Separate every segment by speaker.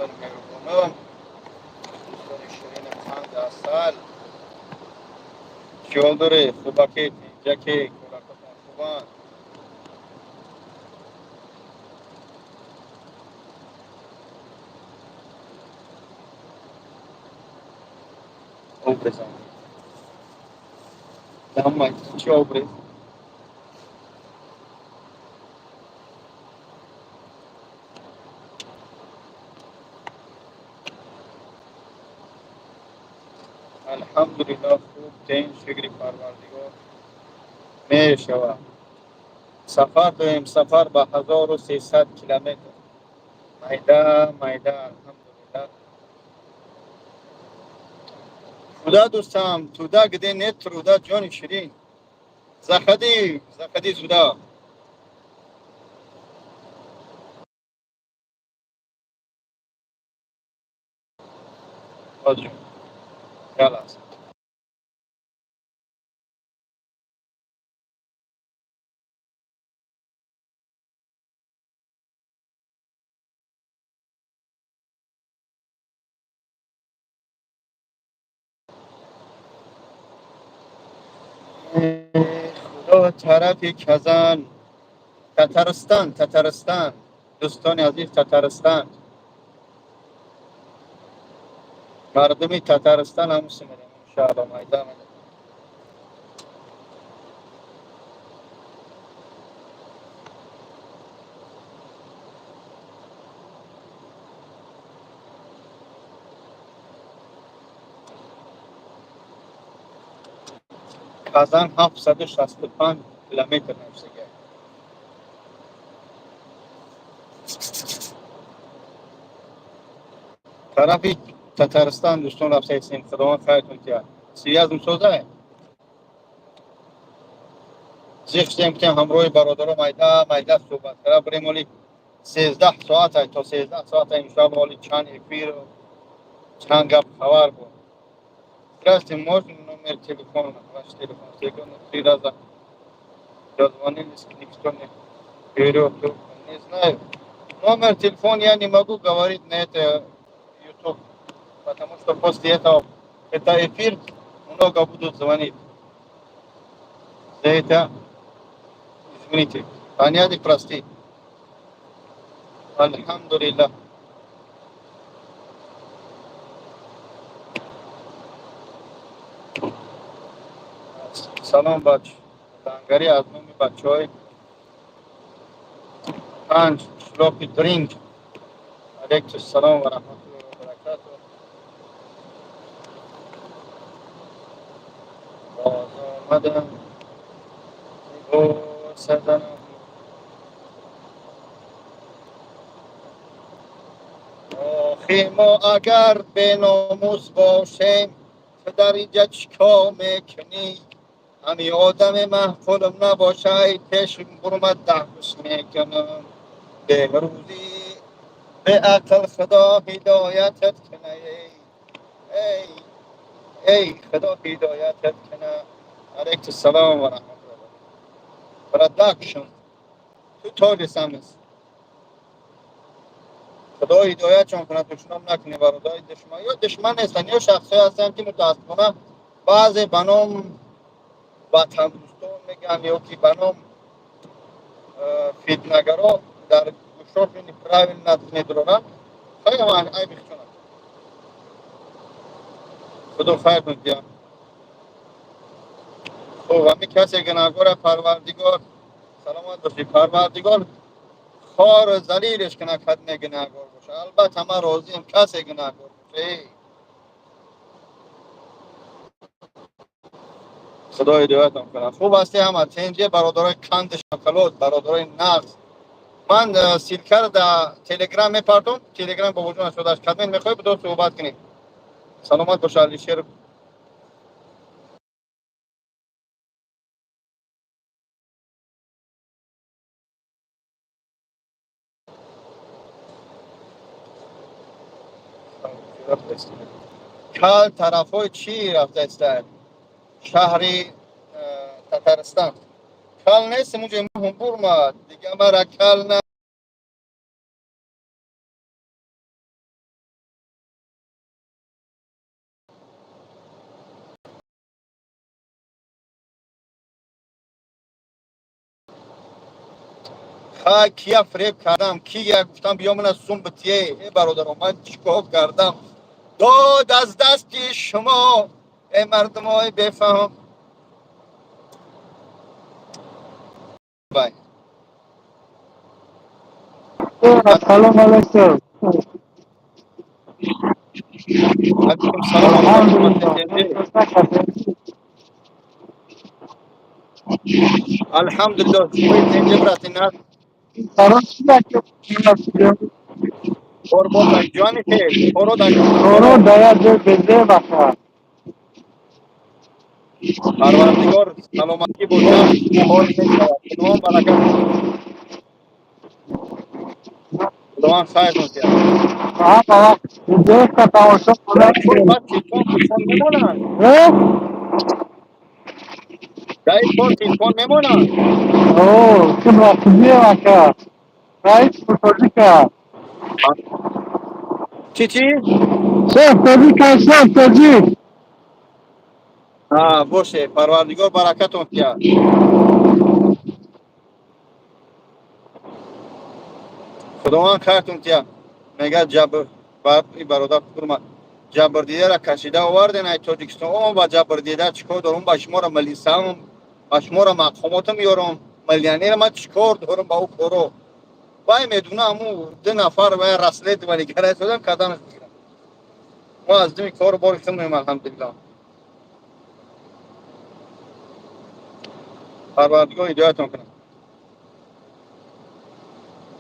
Speaker 1: Дӯстони меҳрубонам, дӯстони ширини қанд асал, чӣ ҳол доред? Хубаке, тинҷаке, кӯдакотон хубанд? Обрезам дамма, чӣ обрез? Алҳамдулиллоҳ, хуб, тинҷ, шукри Парвардигор мешавад. Сафар дорем, сафар ба 1300 километр, майда майда, алҳамдулиллоҳ. Туда, дӯстам, туда, где нет труда, ҷони ширин. Заходи, заходи сюда. Ҳоҷи, ялла. Худо, тарафи Казан, Татарстан, Татарстан, дӯстони азиз, Татарстан, мардуми Татарстан ҳамуси мерем, иншаалло, майда майда. Казан 765 километр нависага. Тарафи Татарстан, дӯстон, рафтаистем. Худованд хайртон киҳад. Связь мсоза, зиқ шудем, гуфтем ҳамроҳи бародаро майда майда суҳбат кара бирем. Оли 13 соат, то 13 соат, иншоалло. Оли чанд эфир, чанд гап хабар буд. Здравствуйте, можно номер телефона, ваш телефон? Сегодня три раза дозвонились, никто не берет трубку. Не знаю. Номер телефона я не могу говорить на это YouTube, потому что после этого это эфир, много будут звонить. За это извините. Понятно, прости. Алҳамдулиллаҳ. Салом, бач. Лангари аз номи бачаҳои панҷ қишлоқи Дринг. Алейкум салом ва раҳматуллоҳи ва баракатуҳ. Боз омадам, бӯса занам. Охи, мо агар беномус бошем, ту дар инҷа чӣ кор мекунӣ? Ҳами одами маъқулам набошай, пеш бурмад даҳбус мекунам. Беҳрӯзӣ беақл, Худо ҳидоятат куна. Эй, эй, эй, Худо ҳидоятат куна. Алейкум салом ва раҳматуллоҳ. Продакшн, ту толи самис. Худо ҳидоятшон кунад, душман накунӣ, бародари душман ё душман нестанд, ё шахсҳое ҳастанд, ки мутаассифона баъзе ба ном ватандӯстон мегӯянд ё ки ба ном фитнагаро дар гӯшошон неправильно медуроранд. Хайр, айби худшон. Худо хайр кунад. Хуб, ҳами касе гунаҳгора, Парвардигор, саломат бошӣ, Парвардигор хор залилеш кунад, кадме гунаҳгор боша. Албатта, ман розием, касе гунаҳгор боша. Эй, Худо ҳидоятам кунад. Хуб ҳасти, ҳама тинҷе, бародарои канди шоколад, бародарои нағз? Ман ссылка ро дар Телеграм мепартом. Телеграм бобоҷон шудаш кадмен мехоҳӣ, бидо суҳбат кунем. Саломат боша, Алишер. Кал тарафҳои чӣ рафтааста? Шаҳри Татарстан. Кал нестем, унҷо бурма дига мара кал на. Ха, кия фиреб кардам, кия гуфтам биё мана сум битие? Э, бародарон, ман чикор кардам? Дод аз дасти шумо, э мардумои бефаҳм. Бай.
Speaker 2: Ассалому алайкум.
Speaker 1: Алайкум салом.
Speaker 2: Алҳамдулиллоҳ.
Speaker 1: Алҳамдулиллоҳ, шумои зинда, брат, ина. Қурбон, ҷони хел, хоро дар
Speaker 2: Хоро дар як ҷой безеб ака.
Speaker 1: Парвардигор саломатӣ бошад, кор мешавад. Худованд баракат, Худованд хайр диҳад.
Speaker 2: Ҳама вақт видеоша тамошо
Speaker 1: Дар
Speaker 2: кунам.
Speaker 1: кор баъд телефон телефон мемонанд.
Speaker 2: Э?
Speaker 1: Дар ин кор телефон мемонанд.
Speaker 2: О, чун вақтидием ака. Раис тоҷика.
Speaker 1: Чӣ, чӣ?
Speaker 2: Шеф тоҷика, шеф тоҷик.
Speaker 1: А, боше, Парвардигор баракатон диҳад. Худованд хайртон диҳад. Мегӯяд ҷабр и бародар хурма ҷабрдидара кашида оварден ай Тоҷикистон. О, ба ҷабрдида чӣ кор дорум? Ба шуморо милисам, ба шуморо мақомотам меёрам, миллионера, ман чӣ кор дорум ба ӯ коро? Вай медуна, ҳаму ду нафар вай расследование карда карданаш мегирам. Мо аз думи кору бори худмем, алҳамдулиллоҳ. Парвардигор ҳидоятон кунад.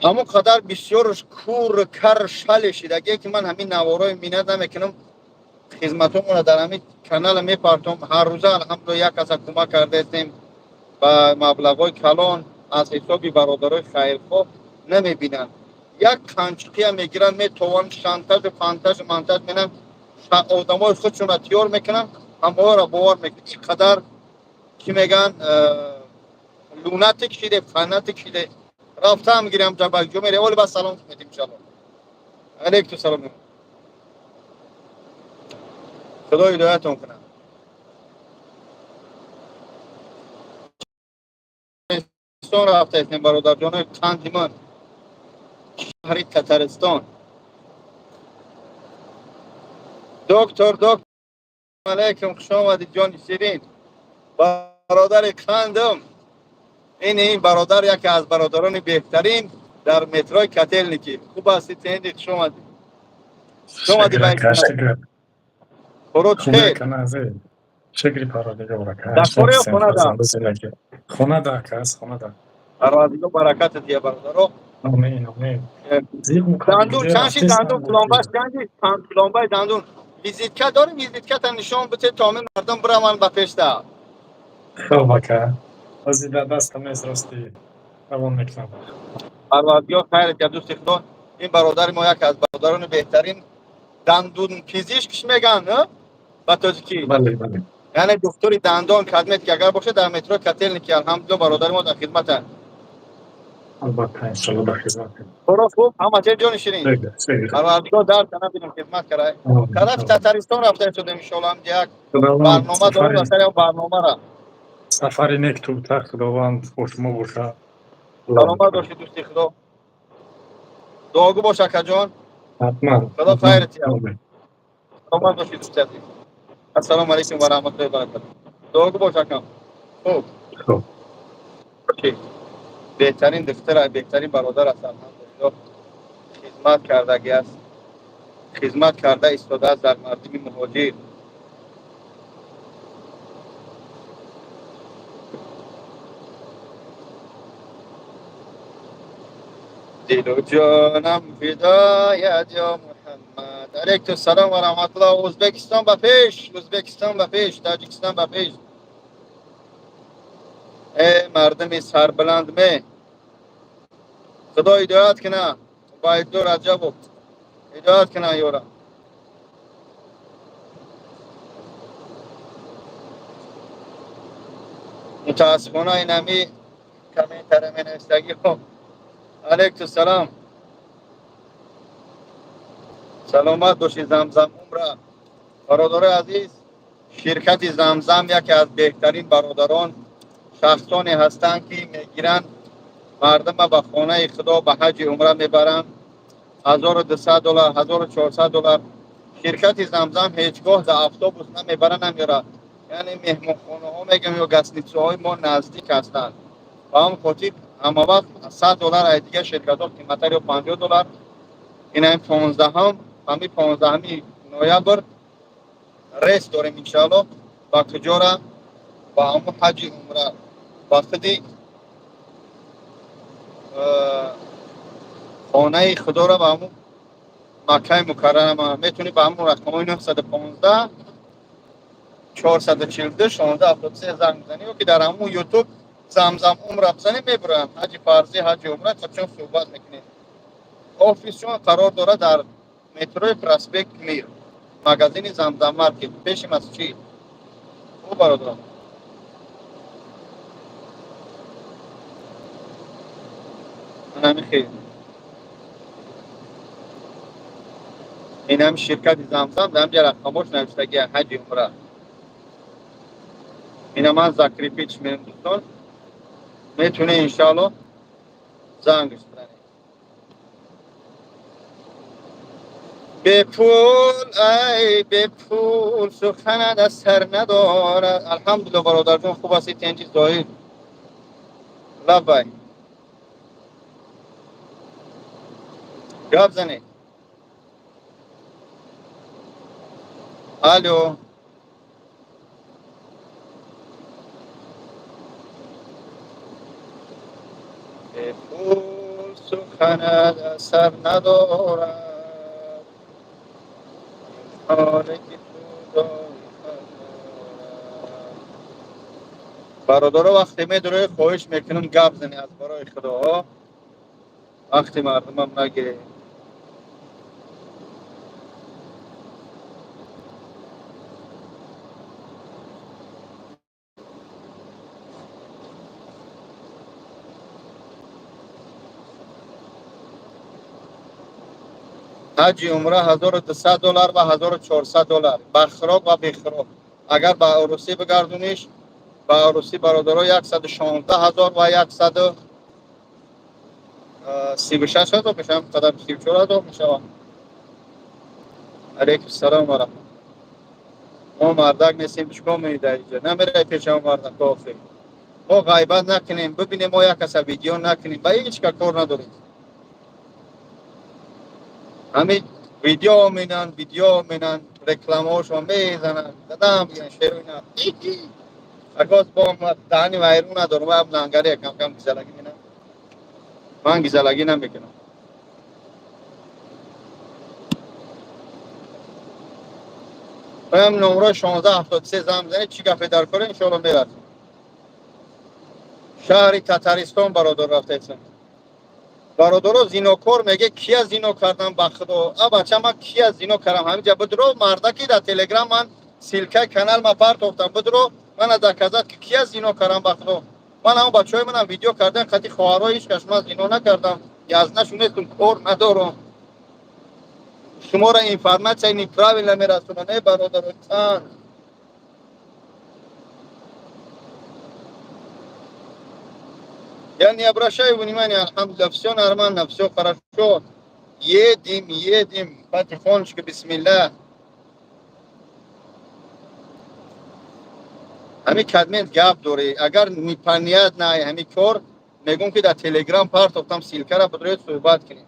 Speaker 1: Ҳамон қадар бисёрш кур, кар, шале шидагие, ки ман ҳамин наворои минат намекунам. Хизматҳомона дар ҳамин канала мепартом ҳаррӯза. Алҳамдулилла, як каса кӯмак кардаистем ба маблағҳои калон аз ҳисоби бародарои хайрхоҳ. Намебинанд, як қанчиқия мегиранд, метованд, шантажу фантажу мантаж менанд, одамои худшонро тиёр мекунанд, ҳамаҳоро бовар мекунанд. Ин қадар чӣ мегӯянд, лунатик шиде, фанатик шиде. Рафтаам гирам, ҷабакҷо мере. Оли ба салом метим, иншалло. Алейкум салом. Худо ҳидоятон кунад. Рафтаистем, бародарҷонои қанди ман, шаҳри Татаристон. Доктор, доктор, алейкум, хуш омадед, ҷони ширин, бародари қандам. Ин бародар яке аз бародарони беҳтарин дар метрои Котельники. Хуб ҳастӣ, тенди? Хуш омадӣ, хуш омадӣ ба хоро. Чӣ?
Speaker 3: Шукри Парвардигор, ака.
Speaker 1: Дар кор ё хонада?
Speaker 3: Хонада, ака, аз хонада.
Speaker 1: Парвардигор баракатат диҳад, бародаро.
Speaker 3: Амин, амин.
Speaker 1: Дандун чанд шид? Дандун пломбаш чанд шид? Пломбаи дандун. Визитка дорӣ? Визитката нишон бите, то ҳамин мардум бираванд ба пешта.
Speaker 3: Хуб, ака, ҳозир дар дастам нест, рости, равон мекунам.
Speaker 1: Парвардигор хайрат диҳад, дӯсти худо. Ин бародари мо яке аз бародарони беҳтарин дандун пизишкш мегӯянд ба тоҷикӣ.
Speaker 3: Бале, бале.
Speaker 1: Яъне духтури дандон кадмет ки агар бошад, дар метрои Котельники, алҳамдулилло, бародари мо дар хидматанд.
Speaker 3: Албатта, иншалло, дар хизматем.
Speaker 1: Хоро хуб, ҳама ҷой, ҷони ширин. Парвардигор дар тана бинем, хидмат кара. Тарафи Татаристон рафта шудем, иншолло, ҳам як барнома дорем, ба сари барномара.
Speaker 3: Сафари нек тубта, Худованд бо шумо бошад.
Speaker 1: Саломат бошед, дӯсти худо, дуогӯ бош, акаҷон.
Speaker 3: Ҳатман.
Speaker 1: Худо хайрат диҳад. Саломат бошед, дӯсти азиз. Ассалому алайкум ва раҳматуллоҳи ва баракатуҳ. Дуогӯ бош, акам. Хуб.
Speaker 3: Хуб.
Speaker 1: Беҳтарин духтар, беҳтарин бародар аст, алҳамдулиллоҳ. Хизмат кардагӣ аст, хизмат карда истодааст дар мардуми муҳоҷир. Дилу ҷонам фидоят, ё Муҳаммад. Алейкум салом ва раҳматуллоҳ. Ӯзбекистон ба пеш, Ӯзбекистон ба пеш, Тоҷикистон ба пеш! Э мардуми сарбаланд ме, Худо ҳидоят куна. Убайдулло Раҷабов ҳидоят куна ёра. Мутаассифона, инами комментария менавистагӣ. Алейкум салом, саломат бошед. Замзам умра, бародарои азиз. Ширкати Замзам яке аз беҳтарин бародарон, шахсоне ҳастанд, ки мегиранд. Мардума ба хонаи Худо, ба ҳаҷи умра мебаранд. 1200 доллар, 1400 доллар. Ширкати Замзам ҳеҷ гоҳ дар автобус намебара, намеёрад. Яъне меҳмонхонаҳо мегӯям ё гостиницаҳои мо наздик ҳастанд. Ба ҳамн хотир ҳама вақт 100 доллар аз дигар ширкатҳо қиматтар ё 50 доллар. Ин ҳамин 15-ҳам, ҳамин 15-ҳами ноябр рейс дорем, иншаалло. Ба куҷора? Ба ҳамун ҳаҷи умра, ба худи хонаи Худоро, ба ҳамун Маккаи Мукаррама. Метавонӣ ба ҳамун рақамҳои 915 442 16 73 занг бизанӣ ё ки дар ҳамун Ютуб Замзам умра бизанӣ, мебуранд. Ҳаҷи фарзӣ, ҳаҷи умра чун суҳбат мекунем. Офисшон қарор дорад дар метрои Проспект Мир, магазини Замзам Маркет, пеши масҷид. Хуб, бародарон, ҳамин хел. Инам ширкати Замзам, дар ҳамҷа рақамош навиштагия. Ҳаҷи умра ина ман закрепить мекунам, дӯстон, метавонед, иншоалло, зангш бизанед. Бепул, ай бепул, суханат аз сар надорад. Алҳамдулилла, бародарҷон, хуб ҳастӣ? Тенҷи зоҳир, лаббай, гап занед. Алло. Бепул суханат асар надорад, ҳоле ки ту дори хат дорад. Бародаро, вақте медурои, хоҳиш мекунам, гап зани, аз барои Худо, вақти мардумам нагиред. Ҳаҷи умра 1200 доллар ва 1400 доллар, ба хӯрок ва бехӯрок. Агар ба русӣ бигардониш, ба русӣ, бародаро, 116 ҳазор ва 136 ҳазор мешавад, қадар 34 ҳазор мешавад. Алейкум салом ва раҳмат. Мо мардак нестем, чикор меи дар инҷа? Намераи пешамо мардако. Охир мо ғайбат накунем, бибинем, мо як каса видео накунем, ба ҳеҷ ка кор надорем. Ҳамин видео менан, видео менан, рекламаҳошон мезананд, дадам бигиран шеруина. Акоз бо даҳани вайрон надорам, ва лангари кам кам гизалагӣ менам. Ман гизалагӣ намекунам. Оям номро 16 73 занг бизанед, чӣ гапе дар кора, иншоалло мерасем. Шаҳри Татаристон, бародор, рафтаесам. Бародаро, зинокор меге, кия зино кардам? Ба Худо, а бача, ман кия зино кардам? Ҳаминҷа бидро, мардаки дар Телеграм ман ссылкаи канал ма партофтам, бидро, мана доказать ки кия зино кардам. Ба Худо, ман ҳамон бачаҳои манам видео кардам қати хоҳарҳо, ҳеҷ кас ман зино накардам, язнашу нестум, кор надорам. Шуморо информация неправильно мерасонам, э бародаро, чанд. Я не обращаю внимания, алхамдулилля, все нормально, все хорошо. Едем, едем, потихонечку, бисмилля. Ҳамин кадмент гап дорӣ, агар непонятно ҳамин кор, мегӯм ки дар Телеграм партофтам ссылкара, бидроед, суҳбат кунем.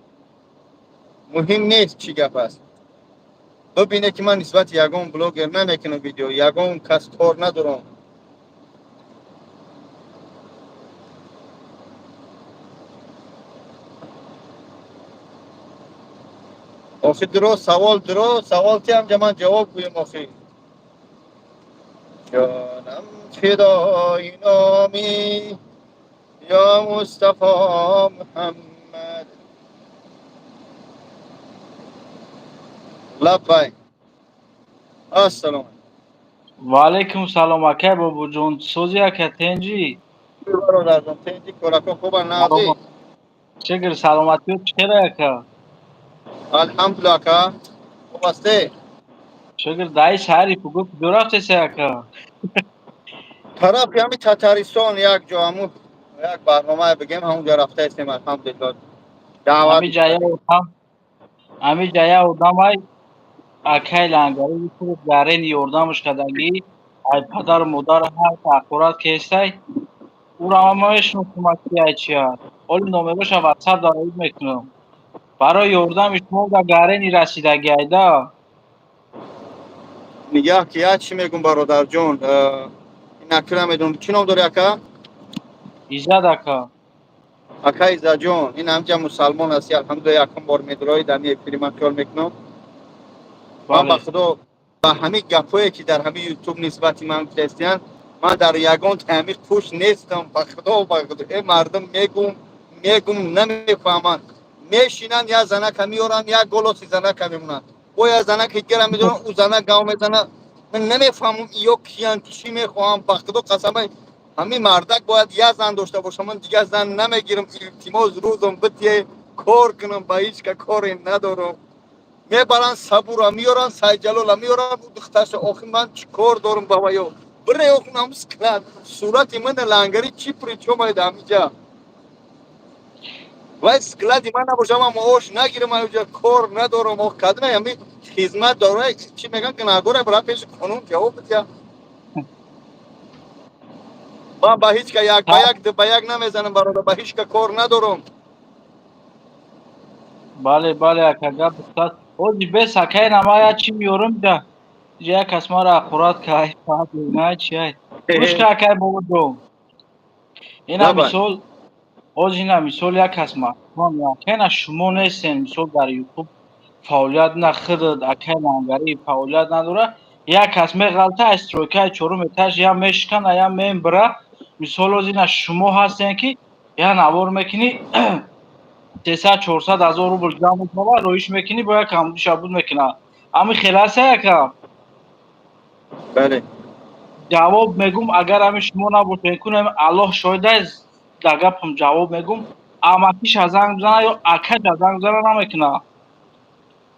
Speaker 1: Муҳим нест чӣ гап аст. Бибине ки ман нисбати ягон блогер намекунам видео, ягон кас кор надорам. Охи дуро савол, дуро савол тиам ҷа, ман ҷавоб гӯем охи. Ҷонам фидои номи ё Мустафо Муҳаммад. Лаббай. Ассалому.
Speaker 4: Ва алайкум салом, акай Бобоҷон. Сози, ака, тенҷӣ?
Speaker 1: Бародарҷон, тенҷи, корако хуба, нази?
Speaker 4: Шукр, саломатиё чӣ хел, ака?
Speaker 1: Алҳамдулилла, ака. Хуб ҳасте?
Speaker 4: Шукр, даи шаҳри Пугу куҷо рафтеси, ака?
Speaker 1: Тарафи ҳами Татаристон як ҷо, ҳамун Як барномае бигем, ҳамунҷо рафта истем, алҳамдулилло. Даъват.
Speaker 4: Ҳамин ҷая одамай, акай Лангари, гарени ёрдамаш кардагӣ, ай падару модар ҳар ҳақорат кестай. Уро ма мешиносам, ай чия. Оли номероша ватсап дароид мекунам. Барои ёрдами шумо да гарени расидагӣ айда.
Speaker 1: Нигаҳ ки, як чӣ мегум, бародарҷон, ин акра медонам, чӣ ном дори, ака?
Speaker 4: Иззат, ака.
Speaker 1: Ака Иззатҷон, ин ҳамҷа мусалмон ҳасти, алҳамдулилла, якум бор медрои дар эфири, ман хиёл мекунам. Ман, ба худо, ба ҳамин гапҳое, ки дар ҳамин Ютуб нисбати ман гуфтаистиянд, ман дар ягон таъмиқ пуш нестам. Ба худо, ба худо, э мардум, мегум, мегум, намефаҳманд. Мешинанд, як занака меоранд, як голоси занака мемонанд, бо як занаки дигара медоранд, ӯ занак гав мезана. Ман намефаҳмам, ё киян, чӣ мехоҳам. Ба худо қасамай, ҳамин мардак бояд як зан дошта боша, ман дигар зан намегирам. Илтимос, рӯзам битие, кор кунам, ба ҳеҷ ка коре надорам. Мебаранд, Сабура меоранд, Сайҷалола меоранд, ӯ духтарша. Охи, ман чӣ кор дорам ба ваё? Бире, охунам склад сурати мана Лангари чӣ причём айда ҳамиҷа? Вай склади ман набоша, ман маош нагирам, аҷа кор надорам. Ох, кадме ҳами хизмат дора, чӣ мегӯян, гунаҳгора бира пеши қонун ҷавоб бидия. Ман ба ҳеҷ ка як ба як, ду ба як намезанам, бародар, ба ҳеҷ ка кор надорам.
Speaker 4: Бале, ака, гап устад. Ози бес, акай, нама я чӣ меёрам да. Як кас мара ҳақорат кай, на чи ай. Гӯш ка, акай Бобоҷон. Ина мисол, оз ина мисол, як кас ма. Акай, на шумо нестен, мисол, дар Ютуб фаъолият на худат, акай Лангари, фаъолият надора. Як кас меғалта аз стройкаи чорум этаж, я мешикана, я мембира. Мисол, оз ина шумо ҳастен, ки я навор мекунӣ, 300-400 ҳазор рубл ҷамъ мешава, роиш мекунӣ, бо як ҳамду шабуд мекуна. Ҳами хеласа, яка?
Speaker 1: Бале.
Speaker 4: Ҷавоб мегум, агар ҳами шумо набошед, кунем, Аллоҳ шоҳид аст, дар гапам ҷавоб мегум. Амакиша занг бизана ё акаша занг бизана, намекуна.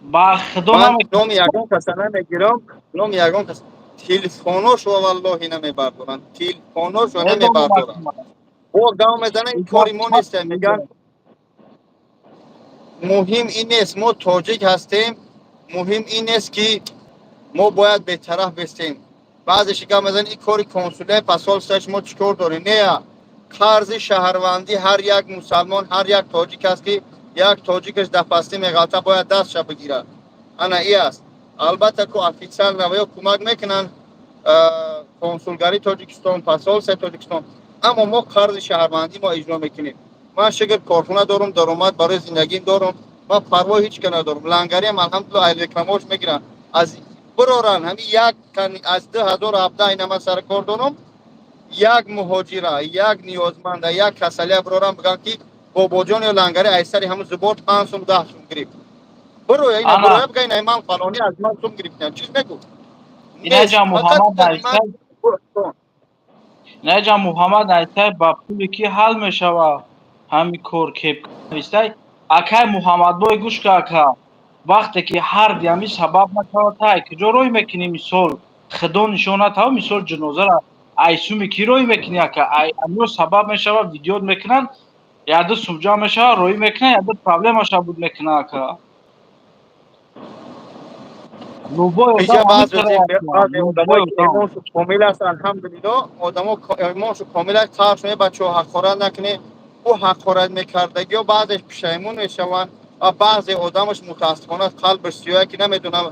Speaker 4: Ба худо.
Speaker 1: Номи ягон каса намегирам, номи ягон кас телефоношо валлоҳи намебардоранд, телефоношо намебардоранд. Бо гав мезананд, кори мо нест, мегӯянд. Муҳим ин нест, мо тоҷик ҳастем, муҳим ин нест, ки мо бояд бетараф бестем. Баъзеш гап мезананд, ин кори консулияи посольствош, мо чӣ кор дорем? Не, қарзи шаҳрвандӣ ҳар як мусалмон, ҳар як тоҷик аст, ки як тоҷикаш дар пастӣ меғалта, бояд дастша бигирад. Ана и аст. Албатта, ку официально ё кӯмак мекунанд консулгарии Тоҷикистон, посольствои Тоҷикистон, аммо мо қарзи шаҳрвандӣ мо иҷро мекунем. Ман, шукр, корхона дорум, даромад барои зиндагим дорум, ман парво ҳеҷ ка надорум. Лангариам, алҳамдулилла, ай рекламаош мегирам. Аз бироран ҳами як аз 2017 ина ман сари кор дорум, як муҳоҷира, як ниёзманда, як касалия бирорам, бигӯям, ки Бобоҷон ё Лангари аз сари ҳамун зубор 5 сум, 10 сум гирифт. Бироя, ина бироя, бигӯя, ина ман фалонӣ аз ман сум гирифтам, чиз мегӯ.
Speaker 4: Инаҷа Муҳаммад инаҷа Муҳаммад навистай, ба пуле ки ҳал мешава ҳамин кор, кеп навистай. Акай Муҳаммадбой, гӯш ка, ака, вақте ки ҳарди ҳамин сабаб нашава, тай куҷо рой мекунӣ? Мисол, худо нишон натава, мисол, ҷинозара айсуми кӣ рой мекунӣ, ака? Амиё сабаб мешава, видеот мекунанд, яду сум ҷамъ мешава, роӣ мекунанд, яду проблемаша буд мекуна, ака. Любой
Speaker 1: баъзе имоншу комил аст, алҳамдулилло, одамо имоншу комил аст, қарш бачаҳо, ҳақорат накунед. Ӯ ҳақорат мекардагиё баъзеш пушаймон мешаванд ва баъзе одамаш, мутаассифона, қалбаш сиёҳ, ки намедонам,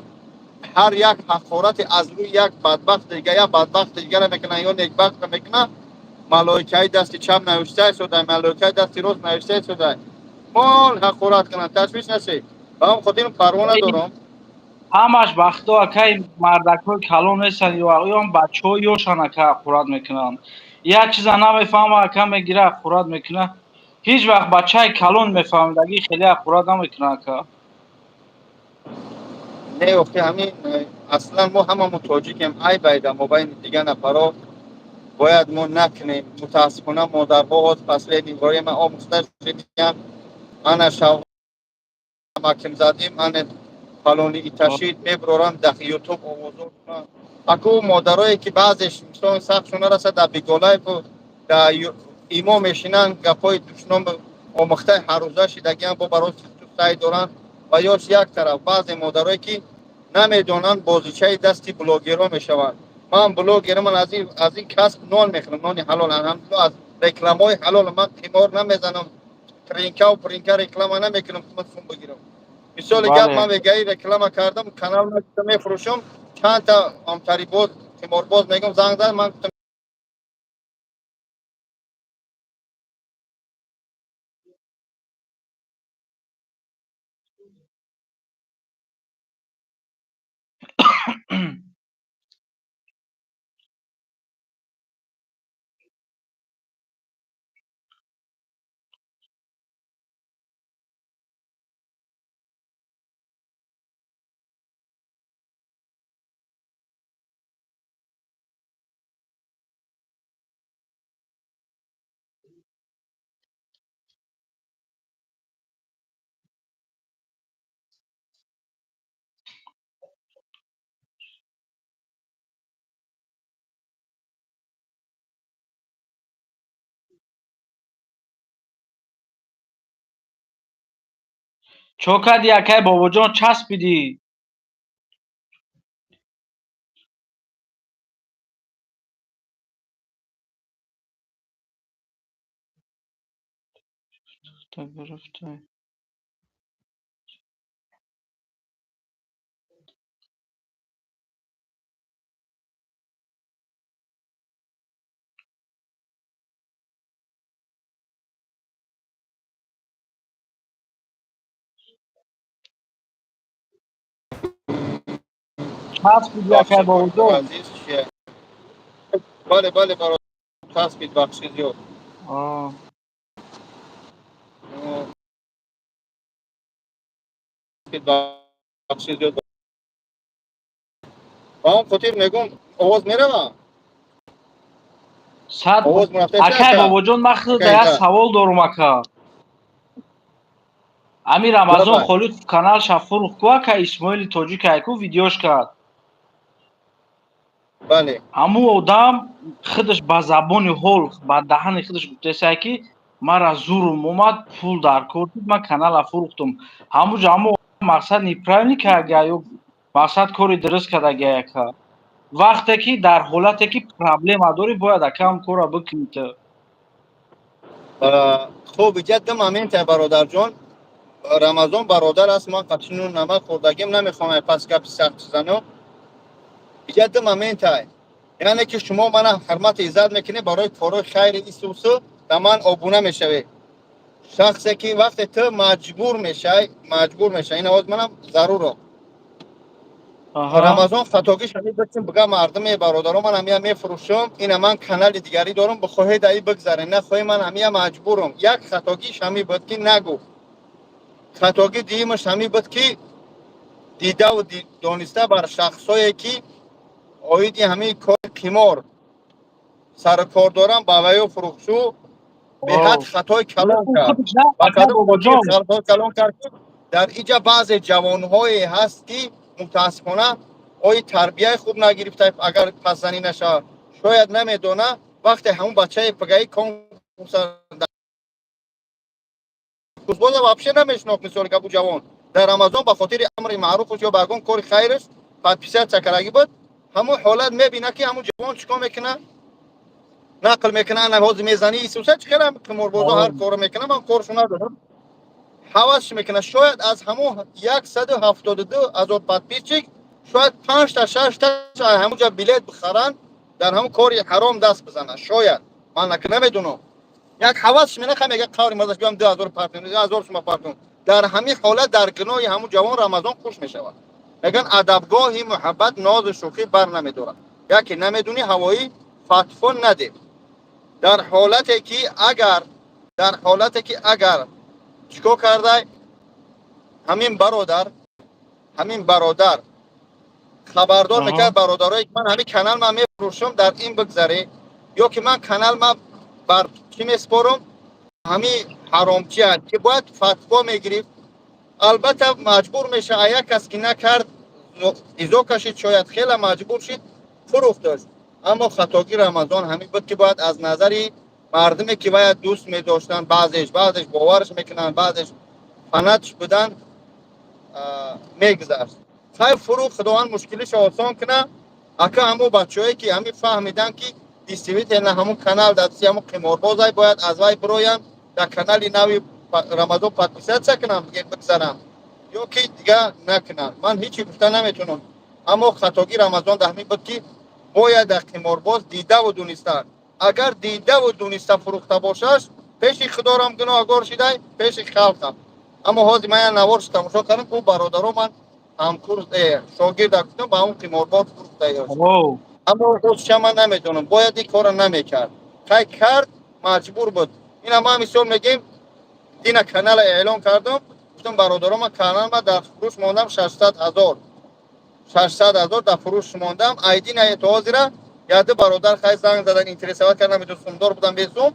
Speaker 1: ҳар як ҳақорате аз рӯи як бадбахт дига, як бадбахти дигара мекунанд ё некбахтро мекунанд, малоикаи дасти чап навишта истода, малоикаи дасти рост навишта истода, мол ҳақорат кунанд. Ташвиш нашед, ба ҳам хотир парво надорам.
Speaker 4: Ҳамаш бахто, акай, мардакҳои калон нестанд ё бачаҳо ёшан, ака, ҳақорат мекунанд. Як чиза намефаҳма, ака, мегира, ҳақорат мекуна. Ҳеҷ вақт бачаи калон мефаҳмидагӣ хеле ҳақорат намекуна, ака.
Speaker 1: Не, охи, ҳамин аслан мо ҳамамо тоҷикем. Айб айда мобайни дигар нафаро бояд мо накунем. Мутаассифона, модарҳо ҳоз последний время омӯхта шудиям. Ана шавмаким задим, ана фалони иташид, меброрам дар Ютуб овозо кунам. Аку модарое, ки баъзеш мисол сахтшон нарасад, дар Биголайфу дар Имо мешинанд, гапҳои душном омӯхтаи ҳаррӯза шидагиам бо барои сай доранд. Ва ёш як тараф, баъзе модарое ки намедонанд, бозичаи дасти блогерҳо мешаванд. Ман блогерам, ман аз ин касб нон мехӯрам, нони ҳалол, алҳамдулилла, аз рекламаҳои ҳалол. Ман қимор намезанам, тринкаву принка реклама намекунам, ки ман сум бигирам. Мисоли гап, ман вегаи реклама кардам, канал мефурӯшам, чандта амтарибоз, қиморбоз мегӯм, занг зад, ман гуфтам.
Speaker 4: Чо кардӣ, акай Бобоҷон, часпидӣ? Часпидӣ, акай Бобоҷон?
Speaker 1: Азиз, чия? Бале, бале, бародар, часпид, бахши зиёд.
Speaker 4: А.
Speaker 1: Бахши зиёд. Ба он хотир мегӯм, овоз мерава?
Speaker 4: Сад.
Speaker 1: Овоз мурафта?
Speaker 4: Акай Бобоҷон, ман худ як савол дорум, ака. Ами Рамазон Холиқов канал ша фурӯхт ку, ака, Исмоили тоҷик айку видеош кард.
Speaker 1: Бале.
Speaker 4: Ҳамун одам худаш ба забони ҳол, ба даҳани худаш гуфтесай, ки мара зурум омад, пул дар кор шуд, ман канала фурӯхтум. Ҳамуҷо ҳамун мақсад неправильно карда ё мақсад кори дуруст карда, ака? Вақте ки дар ҳолате ки проблема дорӣ, бояд, ака, ҳам корро бикунӣ ту.
Speaker 1: Хуб, иҷа ду моменте, бародарҷон. Рамазон бародар аст, ман қатину намак хӯрдагим, намехоҳам пас гапи сахт занам. Иҷа ду моментай, яъне ки шумо мана ҳурмати иззат мекунед, барои корҳои хайри исусу ба ман обуна мешавед. Шахсе ки вақте ту маҷбур мешай, маҷбур мешай, ин овоз манам заруро. Рамазон хатогиш ҳамин битим бига мардуме, бародаро, ман ҳамия мефурӯшам, ина ман канали дигарӣ дорам, бихоҳед аи бигзарем, нахоҳед, ман ҳамия маҷбурам. Як хатогиш ҳамин буд, ки нагуфт. Хатоги дуюмаш ҳамин буд, ки дидаву дониста бар шахсое ки оиди ҳамин кори қимор сару кор дорам, ба ваё фурӯхшу беҳад хатои калон кард. Ба кадом хотир хатои калон кард? Ки дар иҷа баъзе ҷавонҳое ҳаст, ки мутаассифона ои тарбияи хуб нагирифта, агар пасзанӣ нашавад, шояд намедона. Вақте ҳамун бачаи пагаи конкурса вообще намешинохт, мисоли гапу, ҷавон дар Рамазон ба хотири амри маъруфаш ё ба ягон кори хайраш подписаться кардаги буд. Ҳамун ҳолат мебина, ки ҳамун ҷавон чӣ кор мекунад, нақл мекунад, ана ҳозир мезани исуса, чӣ хела қиморбозо ҳар корро мекунад, ман коршо надорам, ҳавасш мекунад. Шояд аз ҳамун 172 000 подписчик шояд панҷта, шашта ҳамунҷа билет бихаранд, дар ҳамун кори ҳаром даст бизананд. Шояд, ман намедунам, як ҳавасш менаха, мега қаври мазаш биям, 2000 партум, 2000 сума партум. Дар ҳамин ҳолат дар гуноҳи ҳамун ҷавон Рамазон хуш мешавад. Мегӯянд, адабгоҳи муҳаббат нозу шӯхӣ бар намедорад. Яке намедунӣ, ҳавоӣ фатво наде. Дар ҳолате ки агар чикор кардай, ҳамин бародар хабардор мекард бародарое, ки ман ҳамин канал ман мефурӯшам, дар ин бигзаре, ё ки ман канал ман бар чӣ меспорам, ҳамин ҳаромчия, ки бояд фатво мегирифт. Албатта, маҷбур меша, як кас ки накард, изо кашид, шояд хеле маҷбур шид, фурӯхташ. Аммо хатоги Рамазон ҳамин буд, ки бояд аз назари Мардуме ки вая дӯст медоштанд, баъзеш боварш мекунанд, баъзеш фанатш буданд, мегузашт. Хай, фурӯх, Худованд мушкилиша осон куна. Ака, ҳамун бачаҳое ки ҳамин фаҳмиданд, ки действительно ҳамун канал дасти ҳамун қиморбозай, бояд аз вай бироянд, дар канали нави Рамазон подписаться кунам, бигзарам ё ки дига накунанд. Ман ҳечи гуфта наметавонам, аммо хатогӣ Рамазон дар ҳамин буд, ки бояд дар қиморбоз дидаву дуниста, агар дидаву дуниста фурӯхта бошаш, пеши Худорам гуноҳгор шидай, пеши халқам. Аммо ҳозир ман як наворш тамошо кардам, ку бародаро, ман ҳамкурс, шогирда гуфтам, ба ҳамун қиморбоз фурӯхта. Аммо ша ман намедонам, бояд ин корро намекард. Хай, кард, маҷбур буд. Ина ман мисол мегем, дина канала эълон кардам, гуфтам: «Бародаро, ман каналма дар фурӯш мондам, 600 000, 600 000 дар фурӯш мондам». Айдина то ҳозира яду бародар хай занг задан, интересовать кардан, намедон сумдор будам, бесум.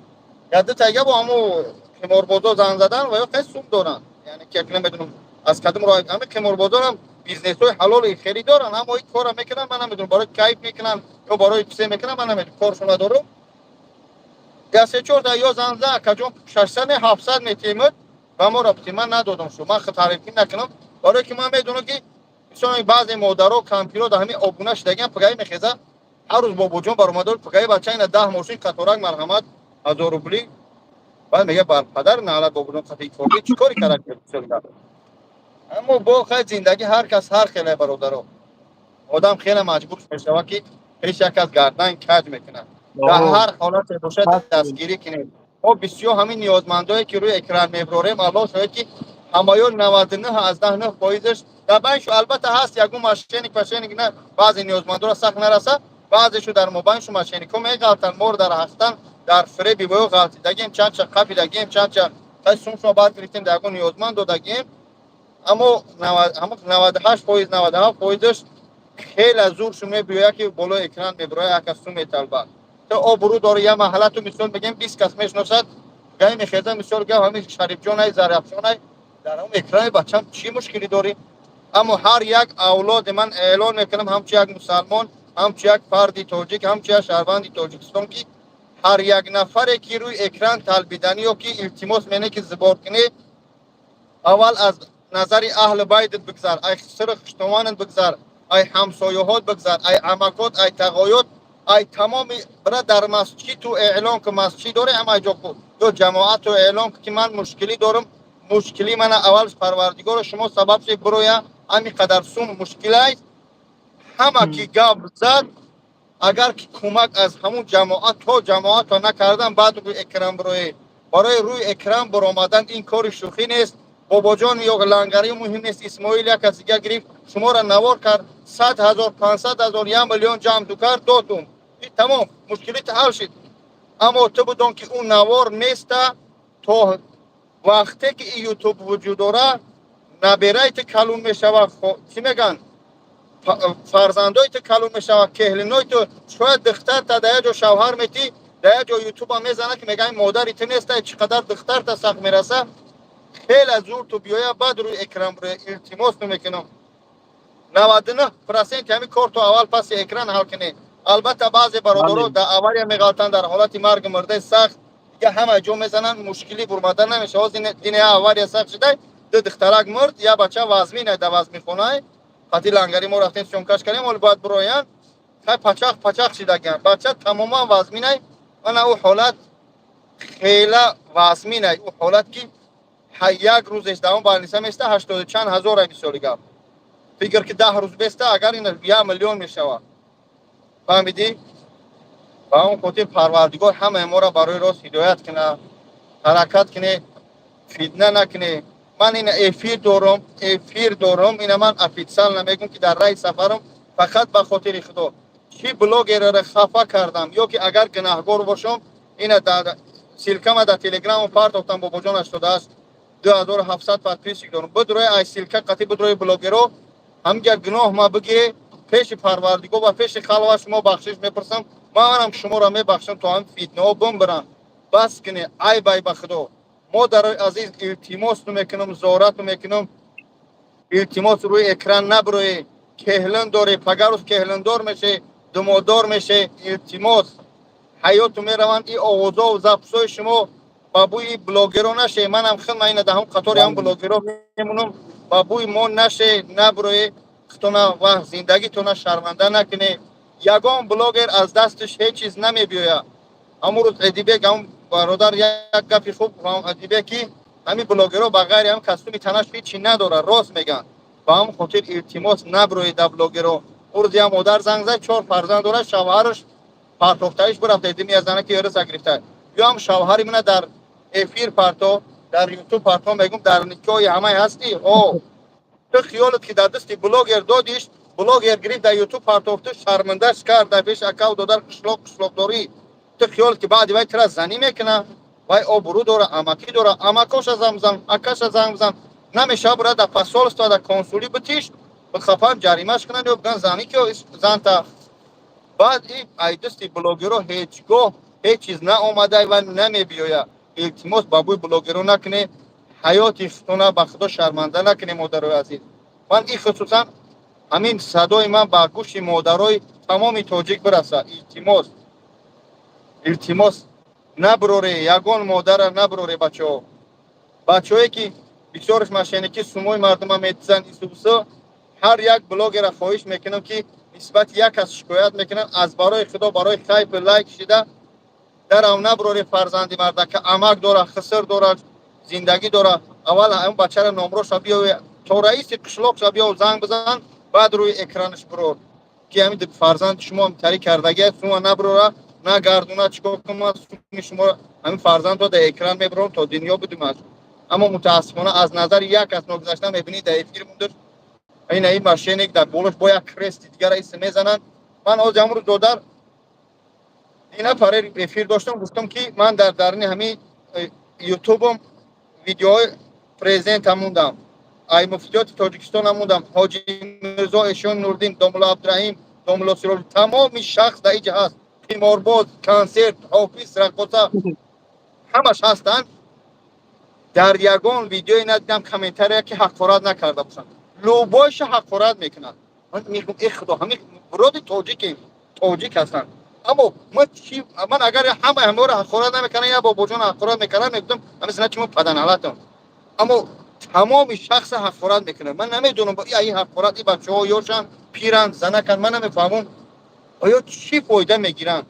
Speaker 1: Яду тайга бо ҳаму қиморбозо занг задан ва ё хай сум доранд, яъне ки як намедонам аз кадом роҳ. Ҳами қиморбозорам бизнесҳои ҳалоли хеле доранд, аммо ин корро мекунанд, ман намедонам, барои кайф мекунанд ё барои чизе мекунанд, ман намедонам, коршон надорам. Я се чорта ё занг зан: «Акаҷон, 600 не, 700 метиҳемуд, ба мо рабти». Ман надодам шу, ман тарифӣ накунам, барое ки ман медонам, ки мисол баъзе модаро, кампиро дар ҳамин обуна шудагиан, пагаи мехеза, ҳар рӯз бобоҷон баромадор, пагаи бача ина 10 мошин қаторак, марҳамат, 1000 рубли. Баъд мега: «Бар падар наалат, бобоҷон қати корги чӣ кори кард?» Аммо бо хай, зиндагӣ ҳар кас ҳар хеле, бародаро. Одам хеле маҷбур мешавад, ки пеш як кас гардан каҷ мекунад. Дар ҳар ҳолате бошад, дастгирӣ кунед. Мо бисёр ҳамин ниёзмандое ки рӯи экран меброрем, Аллоҳ шоҳид, ки ҳамаён 99,9 фоизаш дар байншу албатта ҳаст ягон мошенник пашенник на, баъзе ниёзмандоро сахт нараса, баъзешу дар мобайншу мошенникҳо меғалтанд. Моро дар ҳақиқатан дар фиреби воё ғалтидагием, чандча қапидагием, чандча хай сумшо баъд гирифтем, дар ягон ниёзманд додагием. Аммо 98%, 97 фоизаш хеле зуршу мебиёяд, ки болои экран мебирояд, як кас сум металбад. То обрӯ дори, я маҳаллату мисол мегем, 20 кас мешиносад, гаи мехеза, мисол гап, ҳамин Шарифҷонай, Заряфшонай дар ҳамн экрани. Бачам, чӣ мушкилӣ дорӣ? Аммо ҳар як авлоди ман эълон мекунам, ҳамчун як мусалмон, ҳамчун як фарди тоҷик, ҳамчун як шаҳрванди Тоҷикистон, ки ҳар як нафаре ки рӯи экран талбиданӣ ё ки илтимос мене, ки сбор кунӣ, аввал аз назари аҳли байтат бигзар, ай сири хуштоманат бигзар, ай ҳамсояҳот бигзар, ай амакот, ай тағоёт, ай тамоми бира дар масҷидту эълон ку. Масҷид дорӣ, ҳама ҷо ку ё ҷамоату эълон ку, ки ман мушкилӣ дорам. Мушкилӣ мана аввал Парвардигоро шумо сабаб шед, бироя ҳами қадар сум мушкилай. Ҳама ки гап зад, агар ки кӯмак аз ҳамун ҷамоат то ҷамоато накардан, баъд рӯи экран бироед. Барои рӯи экран баромадан ин кори шӯхӣ нест, бобоҷон, ё лангарӣ муҳим нест. Исмоил як кас дига гирифт, шуморо навор кард, 100 000, 500 000, 1 миллион ҷамъ ту кард, додум, и тамом, мушкилит ҳал шид. Аммо ту бидон, ки ӯ навор неста. То вақте ки и Ютуб вуҷуд дора, набераи ту калун мешавад, чӣ мегӯянд, фарзандои ту калун мешавад, кеҳлинои ту, шояд духтарта дар як ҷо шавҳар метӣ, дар як ҷо Ютуба мезанад, ки мегӯянд модари ту неста. Чӣ қадар духтарта сахт мераса. Хеле зур ту биёя, баъд рӯи экран бироя. Илтимос мекунам, 99 проценти ҳамин кор ту аввал паси экран ҳал кунӣ. Албатта, баъзе бародаро дар авария меғалтанд, дар ҳолати марги мурдаи сахт дига ҳама ҷо мезананд, мушкилӣ бурмада намешава. Ҳозир дине авария сахт шуда, ду духтарак мурд, як бача вазмин дар вазмихонай қати лангари мо рафтем, съёмкаш кардем, ҳоли бояд бироянд. Хай, пачақ пачақ шидагиан, бача тамоман вазминай. Ана ӯ ҳолат хела вазминай, ӯ ҳолат ки як рӯзеш давом больница места, ҳаштоду чанд ҳазор. Мисоли гап, фикр ки 10 рӯз беста, агар ин 1 миллион мешавад, фаҳмидӣ? Ба он хотир Парвардигор ҳамаи моро барои рост ҳидоят куна. Ҳаракат куне, фитна накуне. Ман ина эфир дорам, эфир дорам. Ина ман официально мегӯм, ки дар раи сафарам, фақат ба хотири Худо, чӣ блогерро хафа кардам ё ки агар гунаҳгор бошам, ина дар ссылкама дар Телеграму партофтам. Бобоҷон, 88 2700 подписчик дорам. Бидрои ай ссылка қати, бидрои блогеро, ҳамга гуноҳ ма бигире, пеши Парвардигор ва пеши халва шумо бахшиш мепурсам. Манам шуморо мебахшам. То ҳам фитнаҳо бимбиранд, бас куне, айб ай ба Худо. Модарои азиз, илтимосу мекунам, зорату мекунам, илтимос, рӯи экран набироед. Кеҳлин дорӣ, пагарӯз кеҳлиндор меше, думодор меше. Илтимос. Ҳаёту мераванд и овозову записҳои шумо. Ба бӯи блогеро наше. Манам хелма ина даҳум қатори ҳам блогеро мемонам. Ба бӯи мо наше, набурое, худтона ва зиндагитона шарманда накуне. Ягон блогер аз дасташ ҳеҷ чиз намебиёяд. Ҳамун рӯз Эдибек, ҳамун бародар, як гапи хуб Эдибек, ки ҳамин блогерҳо ба ғайри ҳам костюми танаш ҳечи надорад. Рост мегӯянд. Ба ҳамон хотир, илтимос, набуроед да блогеро. Он рӯз як модар занг зад, чор фарзанд дорад, шавҳараш партохтаиш бурафта, дими я зана ки ёраса гирифта. Ё ҳам шавҳари мана дар эфир парто, дар Ютуб парто. Мегум, дар никоҳи ҳамаи ҳастӣ. О, ту хиёлат ки дар дасти блогер додиш, блогер гирифт, дар Ютуб партохту, шармандаш кард дар пеши акаву додар, қишлоқ қишлоқдорӣ. Ту хиёлат ки баъди вай тура занӣ мекуна? Вай обрӯ дора, амакӣ дора. Амакоша занг бизан, акаша занг бизан. Намешава, бура дар посольство, дар консулӣ битиш, бихапан, ҷаримаш кунанд ё биган, занӣ ки занта. Баъд и ай дасти блогерро ҳеҷ гоҳ ҳеҷ чиз наомада ва намебиёяд. Илтимос, ба бӯи блогерро накунед, ҳаёти худтона ба худо шарманда накунед. Модарои азиз, ман и хусусан ҳамин садои ман ба гӯши модарои тамоми тоҷик бираса. Илтимос, илтимос, набуроре, ягон модара набуроре. Бачаҳо, бачаҳое ки бисёрш мошенники, сумои мардума метизанд, исусо, ҳар як блогера хоҳиш мекунам, ки нисбати як кас шикоят мекунам, аз барои худо, барои хайпу лайк шида дарав набуроре. Фарзанди мардака амак дора, хиср дора, зиндагӣ дора. Аввал ҳамн бачара номроша биё, то раиси қишлоқша биё, занг бизан, баъд рӯи экранаш бурор, ки ҳамин фарзанди шумо тари кардагиаст, сума набурора, нагардуна, чикор кунма, суми шумо ҳамин фарзандро дар экран мебуром, то дунё бидумад. Аммо мутаассифона, аз назари як кас ногузашта мебинӣ, дар эфир мундаш ина ин мошенник, дар болош бо як крести дигара ис мезананд. Ман ҳозир ҳамрӯз, додар, ина парер эфир доштам, гуфтам, ки ман дар дарни ҳамин Ютубом видеоҳои президента мондам, ай муфтиёти Тоҷикистон мондам, Ҳоҷи Мирзо Эшон Нурдин, домулло Абдураҳим, домулло Сироҷ, тамоми шахс дар иҷа ҳаст, қиморбоз, консерт, ҳофиз, раққоса, ҳамаш ҳастанд. Дар ягон видеое надидам комментария, ки ҳақорат накарда бошанд. Любойша ҳақорат мекунад. Ман мегӯм, э худо, ҳамин вроде тоҷикем, тоҷик ҳастанд, аммо ман чи, ман агар ҳамаи ҳамаро ҳақорат намекардам, я бобоҷон ҳақорат мекардам, мегуфтам, ҳамин сина чимо паданалатам. Аммо тамоми шахса ҳақорат мекунад. Ман намедонам, ин ҳақорат, ин бачаҳо ёшанд, пиранд, занаканд, ман намефаҳмам, оё чӣ фоида мегиранд,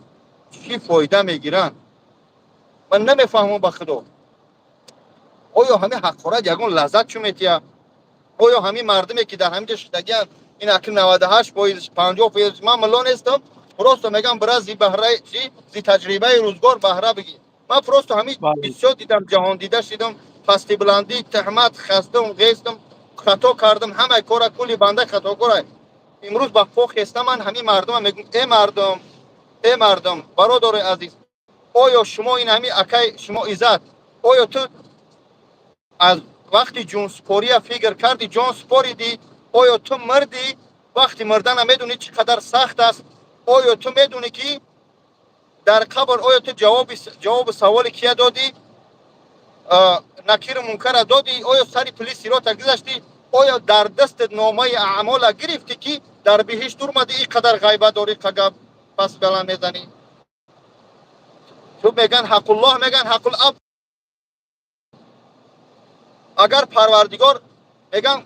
Speaker 1: чӣ фоида мегиранд, ман намефаҳмам, ба худо. Оё ҳамин ҳақорат ягон лаззат чӯ метиҳад? Оё ҳамин мардуме, ки дар ҳамин ҷо шидагианд, ин акл 98%, 50%, ман мулло нестам, просто мегам, бира зи баҳраи чи, зи таҷрибаи рӯзгор баҳра бигир. Ман просто ҳамин бисёр дидам, ҷаҳондида шидам, пасти баландӣ, таҳмат хастам, ғестам, хато кардам, ҳамаи кора, кулли банда хатокора. Имрӯз ба по хестам, ман ҳамин мардума мегӯм: э мардум, э мардум, бародари азиз, оё шумо ин ҳамин акай шумо Иззат, оё ту аз вақти ҷонсупория фикр кардӣ, ҷон супоридӣ? Оё ту мирдӣ? Вақти мирдана медонӣ, чӣ қадар сахт аст? Оё ту медонӣ, ки дар қабр оё ту ҷавоби саволи кия додӣ, Накиру Мункара додӣ? Оё сари пули сирота гузаштӣ? Оё дар дастат номаи аъмола гирифтӣ, ки дар биҳишт урмадӣ? Ин қадар ғайбат дорӣ, қагап пас баланд мезанӣ. Ту меган ҳақуллоҳ, меган ҳақул абд. Агар Парвардигор меган,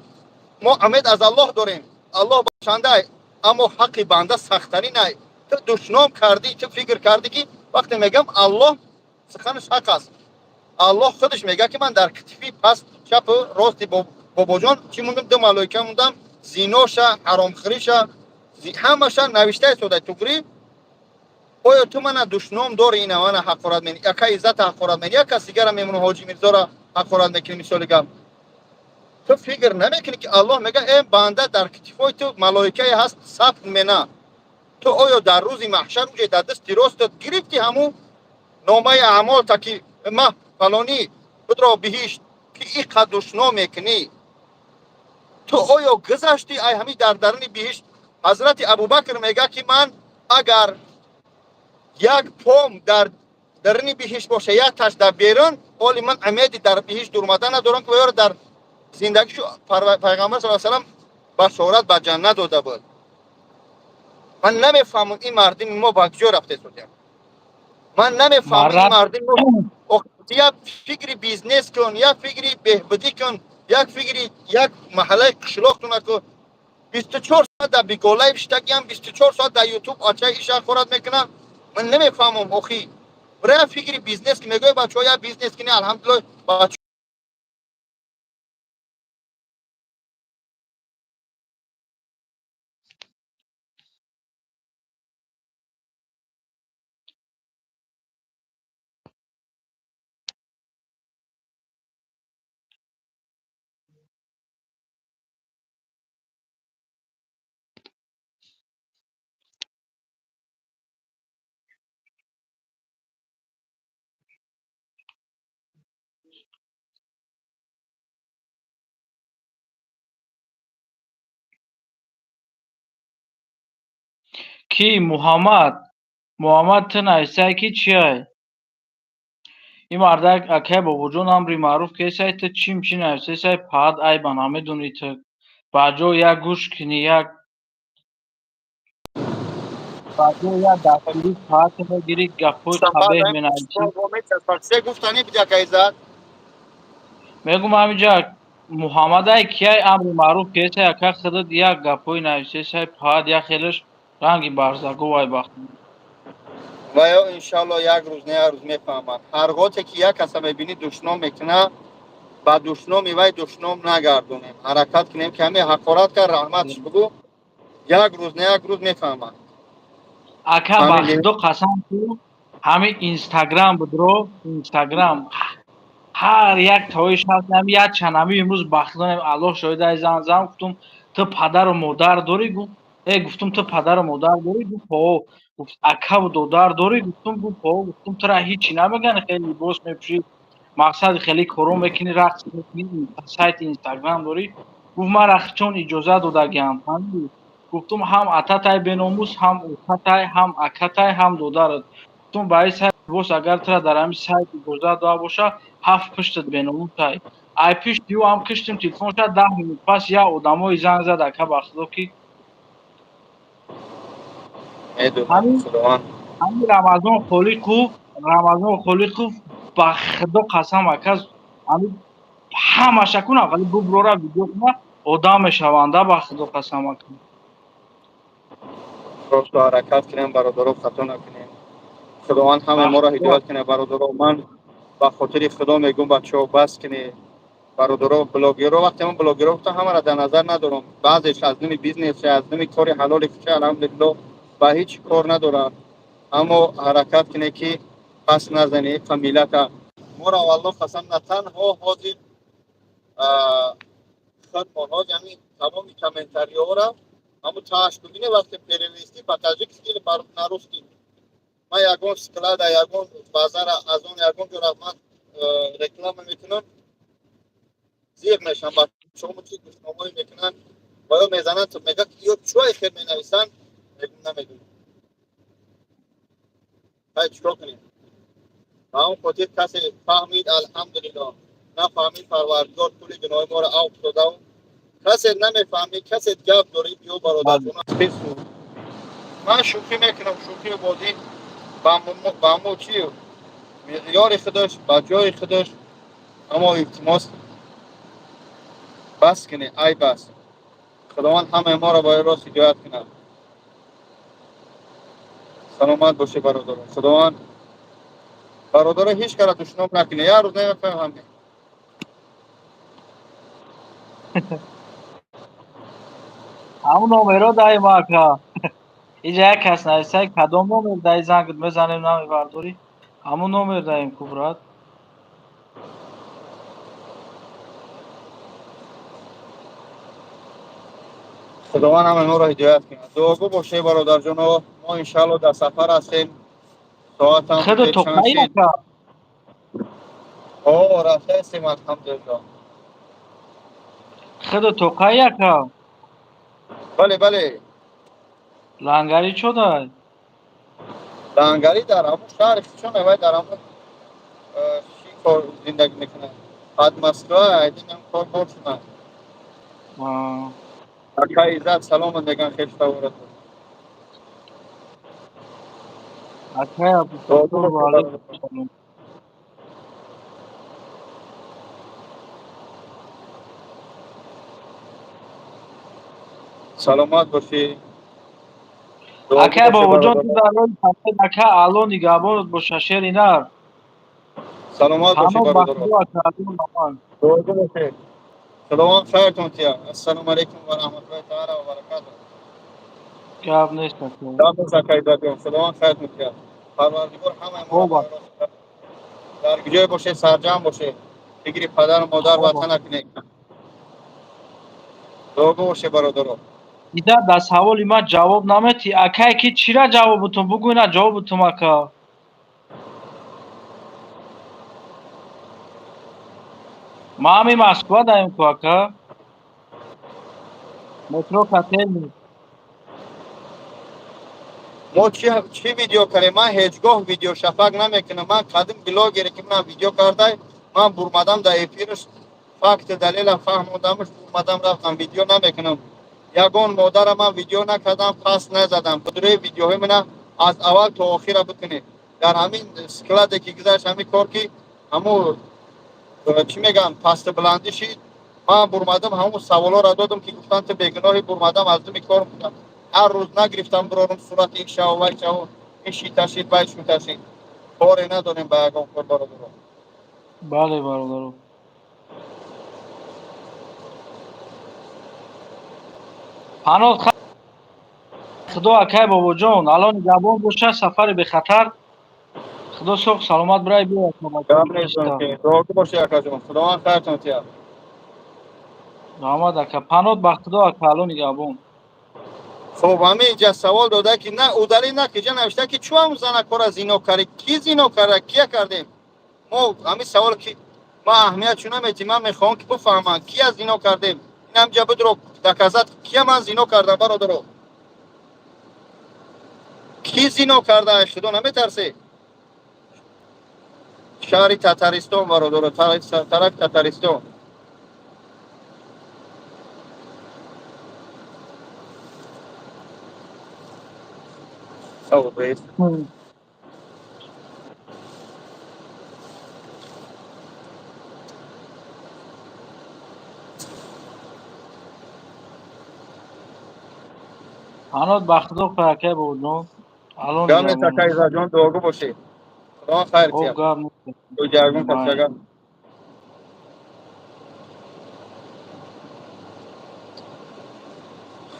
Speaker 1: мо умед аз Аллоҳ дорем, Аллоҳ бахшандай, аммо ҳаққи банда сахттарин ай. Ту душном кардӣ, ту фикр кардӣ, ки вақте мегам, Аллоҳ суханаш ҳақ аст. Аллоҳ худаш мега, ки ман дар китфи паст, чапу рости бобоҷон чӣ мондам? Ду малоика мондам, зиноша, ҳаромхӯриша, ҳамаша навишта истода, тугрӣ. Оё ту мана душном дори, ина мана ҳақорат мени, яка Иззата ҳақорат мени, як кас дигара мемону, Ҳоҷи Мирзора ҳақорат мекунӣ, мисоли гап. Ту фикр намекунӣ, ки Аллоҳ мега: э банда, дар китифои ту малоикае ҳаст, сабт мена. Ту оё дар рӯзи маҳшар уҷе дар дасти ростат гирифти ҳамун номаи аъмолта, ки ма фалонӣ худро биҳишт, ки иқа душном мекунӣ? Ту оё гузаштӣ ай ҳамин дар даруни биҳишт? Ҳазрати Абубакр мега, ки ман агар як пом дар даруни биҳишт боша, як таш дар берун, оли ман умеди дар биҳишт дурмада надорам, ки оёро дар зиндагишу Пайғамбар са салам башорат ба ҷаннат дода буд. Ман намефаҳмам, ин мардуми мо ба куҷо рафта истодиям. Ман намефаҳмам,
Speaker 4: Марат.
Speaker 1: Мардим, як фикри бизнес кун, як фикри беҳбудӣ кун, як фикри як маҳаллаи қишлоқтона кун. 24 соат дар Биголаев штагиам, 24 соат дар Ютуб ачаи иша хорат мекунам. Ман намефаҳмам, охи. Бира, як фикри бизнес ки мегӯяд, бачаҳо, як бизнес кини, алҳамдулиллоҳ, бачаҳо.
Speaker 4: Ки Муҳаммад, Муҳаммад, ту нависай, ки чиай? Ин мардак, акай Бобоҷон, амри маъруф кесай, ту чим чи нависесай, паҳат айба намедонӣ, ту ба ҷо як гӯш кунӣ, як ба ҷо як дастгирӣ паҳат мегирӣ, гапҳои қабеҳ менависӣ.
Speaker 1: Се гуфтани биди, ака Иззат.
Speaker 4: Мегум, ҳамиҷа Муҳаммадай кияй, амри маъруф кесай, ака, худат як гапҳои нависесай, паҳат як хелаш ранги барзаговай бахт.
Speaker 1: Ва ё иншалло як рӯз не, як рӯз мефаҳманд. Ҳар гоҳе ки як каса мебинӣ, душном мекуна, ба душноми вай душном нагардонем, ҳаракат кунем, ки ҳаме ҳақорат кард, раҳматш бугӯ. Як рӯз не, як рӯз мефаҳманд.
Speaker 4: Ака, ба Худо қасам ку, ҳамин Инстаграм будро, Инстаграм ҳар як тоиш ҳаст, ҳами як чанд ҳами имрӯз, ба Худо, Аллоҳ шоҳида, зан зан гуфтум, ту падару модар дорӣ? Гуфт, гуфтум, ту падару модар дорӣ? Гуфт, ҳо. Гуфт, акаву додар дорӣ? Гуфтум, гуфт, ҳо. Гуфтум, тура ҳичи намеган, хеле либос мепӯшӣ, мақсади хеле коро мекунӣ, рақс мекунӣ, сайти Инстаграм дорӣ. Гуфт, мара чон иҷозат додагиам. Гуфтум, ҳам ататай беномус, ҳам отатай, ҳам акатай, ҳам додарат. Гуфтум, ба ин сайт либос, агар тура дар ҳамин сайт иҷозат дода боша, ҳафт пуштат беномусай. Ай пишти ӯ ҳам киштим телефонша, 10 минут пас як одамои занг зад, ака, ба Худо, ки ҳамин Рамазон Холиқов, Рамазон Холиқов, ба Худо қасам, ака, ҳамин ҳамаша кунам, вале буброра видео куна, одам мешаванда, ба Худо қасам, ака.
Speaker 1: Просто ҳаракат кунем, бародаро, хато накунем. Худованд ҳамаи моро ҳидоят кунад. Бародаро, ман ба хотири Худо мегӯм, бачаҳо, бас кунед. Бародаро, блогерро, вақте ман блогерро гуфтам, ҳамаро дар назар надорам. Баъзеш аз ними бизнес, аз ними кори ҳалоли худша, алҳамдулилло, ба ҳеҷ кор надорад, аммо ҳаракат кунед, ки пас назанед қа миллата моро. Валло қасам, на танҳо ҳозир худмон, ҳозир ҳамин тамоми комментариҳоро ҳамун тааш бибине, вақте перевести по таджикски или на русский, ман ягон склада, ягон базара, аз он ягон ҷо ман реклама мекунам, зиқ мешам. Бачаҳомо чи душномоӣ мекунанд ва ё мезананд, мегӯяд, ё чӯай хел менависанд, мегӯм, намедонам, ҳай, чикор кунем? Ба он хотир касе фаҳмид, алҳамдулилло, нафаҳмид, Парвардигор пули гуноҳи моро афв додау. Касе намефаҳмид, касе гап дорӣ, биё, бародарҷон. Ман шӯхӣ мекунам, шӯхию бозӣ ба мо чи меъёри худаш, ба ҷои худаш, аммо илтимос, бас кунед, айб аст. Худованд ҳамаи моро ба рост ҳидоят кунад. Саломат бошед, бародарон. Худованд, бародаро, ҳеҷ кара душном накунед, як рӯз намефаҳмем.
Speaker 4: Ҳамун номеро даҳем, ака. Иҷа як кас нависай, кадом номер даи, зангат мезанем, намебардорӣ. Ҳамун номер даем ку, брат.
Speaker 1: Худованд ҳамаи моро ҳидоят кунад. Дуогӯ бошед, бародарҷоно. Мо иншаалло дар сафар ҳастем, соатам
Speaker 4: Худо
Speaker 1: чанд
Speaker 4: тоқаи
Speaker 1: шид?
Speaker 4: Ака.
Speaker 1: О, рафтаистем, алҳамдулилло.
Speaker 4: Худо тоқаи, ака.
Speaker 1: Бале, бале.
Speaker 4: Лангари чодай?
Speaker 1: Лангарӣ дар ҳамун шаҳри худшон, вай дар ҳамун чӣ кор зиндагӣ мекунад, ад Москва айдинам кор бор шуданд. Ака Иззат, саломат, меган хештаворатон.
Speaker 4: Акай Абдусаттор, ва алайкум салом.
Speaker 1: Саломат бошӣ.
Speaker 4: Акай Бобоҷон, ту дар роҳи сафед, ака, Алло нигаҳбонат боша, шери нар.
Speaker 1: Саломат бошӣ,
Speaker 4: Паноҳ ба
Speaker 1: бародаро.
Speaker 4: Худо, ака, Алло амон.
Speaker 1: Дуогӯ бошед. Худованд хайртон тия. Ассалому алайкум ва раҳматуллоҳи таала ва баракатуҳ.
Speaker 4: Гап нест, ака.
Speaker 1: Гап нест, ака Иззатҷон. Худованд хайртон тия. Парвардигор ҳамаи моро
Speaker 4: Хоб.
Speaker 1: дар куҷое бошед, сарҷамъ бошед. Фикри падару модар,
Speaker 4: Хоб.
Speaker 1: ватана кунед. Дуогӯ бошед, бародаро.
Speaker 4: Дида, дар саволи ман ҷавоб наметӣ, акай, ки чира ҷавобутон бугӯ, ина ҷавобутум, ака. Ман ҳами Москва даем ку, ака, метро Котельни.
Speaker 1: Мо чӣ видео кардем? Ман ҳеҷ гоҳ видео шафак намекунам. Ман кадим блогере ки ман видео кардай, ман бурмадам дар эфирш, факти далела фаҳмондамш, бурмадам рафтам. Видео намекунам. Ягон модара ман видео накардам, пас назадам. Қудраи видеоҳои мана аз аввал то охира бикунед. Дар ҳамин складе ки гузашт, ҳамин кор ки ҳамун чӣ мегӯянд, пасту баландӣ шид, ман бурмадам, ҳамун саволҳоро додам, ки гуфтанд, ту бегуноҳӣ. Бурмадам, аз думи кор будам, ҳар рӯз нагирифтам бирорам сурати ин шав, вай шав, ин шиташид, вай шуташид. Коре надорем ба ягон кор, бародаро.
Speaker 4: Бале, бародаро. Паноҳ Худо, акай Бобоҷон, Алло нигаҳбон боша, сафари бехатар, Худо соғ саломат бирай биёяд.
Speaker 1: Гап нест, дуогӯ бошед, акаҷон. Худованд хайртон тиҳад.
Speaker 4: Раҳмат, ака, паноҳ ба Худо, ака, Алло нигаҳбон.
Speaker 1: Хуб, ҳамин инҷа савол дода, ки на удалӣ на, ки ҷа навишта, ки чӯ ҳамун занакора зино кард. Ки зино карда, кия кардем мо? Ҳамин савол ки ман аҳамият чун наметим. Ман мехоҳам, ки бифаҳмам, кия зино кардем. Ин ҳамҷа будро доказать, кия ман зино кардам. Бародаро, ки зино карда? Худо наметарсе? Шаҳри Татаристон, бародаро, тарафи Татаристон. Савол.
Speaker 4: Паноҳ ба Худо, акай Бобоҷон, Алло
Speaker 1: Гап нест.
Speaker 4: нигаҳбон.
Speaker 1: Ака Иззатҷон, дуогӯ бошед. Худованд хайр
Speaker 4: Хоб,
Speaker 1: тиҳад.
Speaker 4: гап нест.
Speaker 1: Ҷагун касага.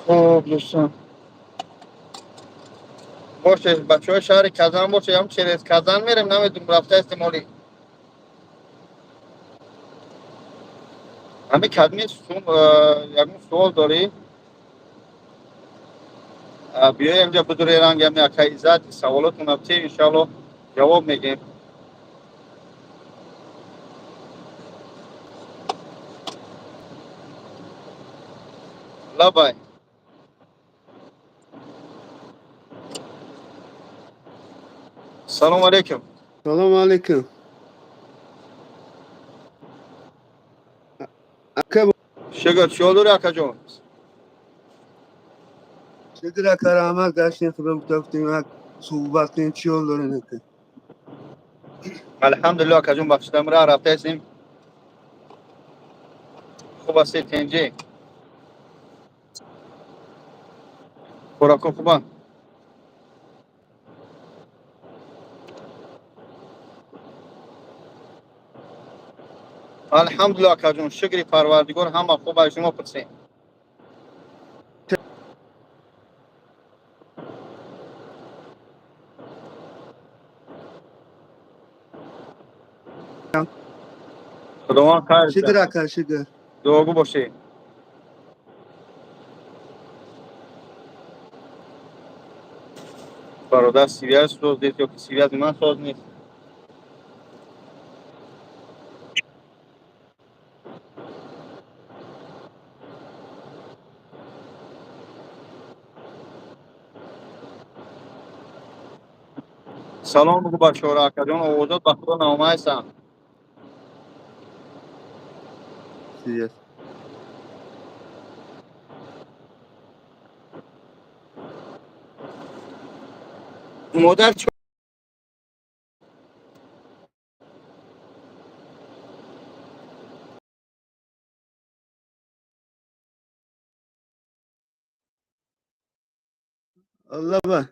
Speaker 1: Хуб, дӯстон, боше, бачаҳои шаҳри Казан боше. Ҳам через Казан мерем, намедонам, рафта истемоли ҳами кадми сум. Ягон суол дорӣ, биёй инҷа бидуре ранг ами ака Иззат, саволотона бте, иншоалло ҷавоб мегем. Лабай. Салому алейкум.
Speaker 5: Салому алейкум. Ака.
Speaker 1: Шукр, чиҳол дорӣ, акаҷон?
Speaker 5: Шукр, ака, раҳмат, гаштем, худо гуфта гуфтем, як суҳбат кунем, чӣ ҳол дорем, ака?
Speaker 1: Алҳамдулилло, акаҷон, бахшидам, ра рафтаистем. Хуб ҳастед, тенҷӣ, хӯроко хубанд? Алҳамдулилло, акаҷон, шукри Парвардигор, ҳама хуб. Аз шумо пурсем. Худованд хайр.
Speaker 5: Шукр, ака, шукр.
Speaker 1: Дуогӯ бошед. Бародар, связь соз нест ё ки связи ман соз нест? Салом бугӯ бачаҳоро, акаҷон, овозот ба Худо наомаистам.
Speaker 5: Связь.
Speaker 1: Модар.
Speaker 5: Лаба.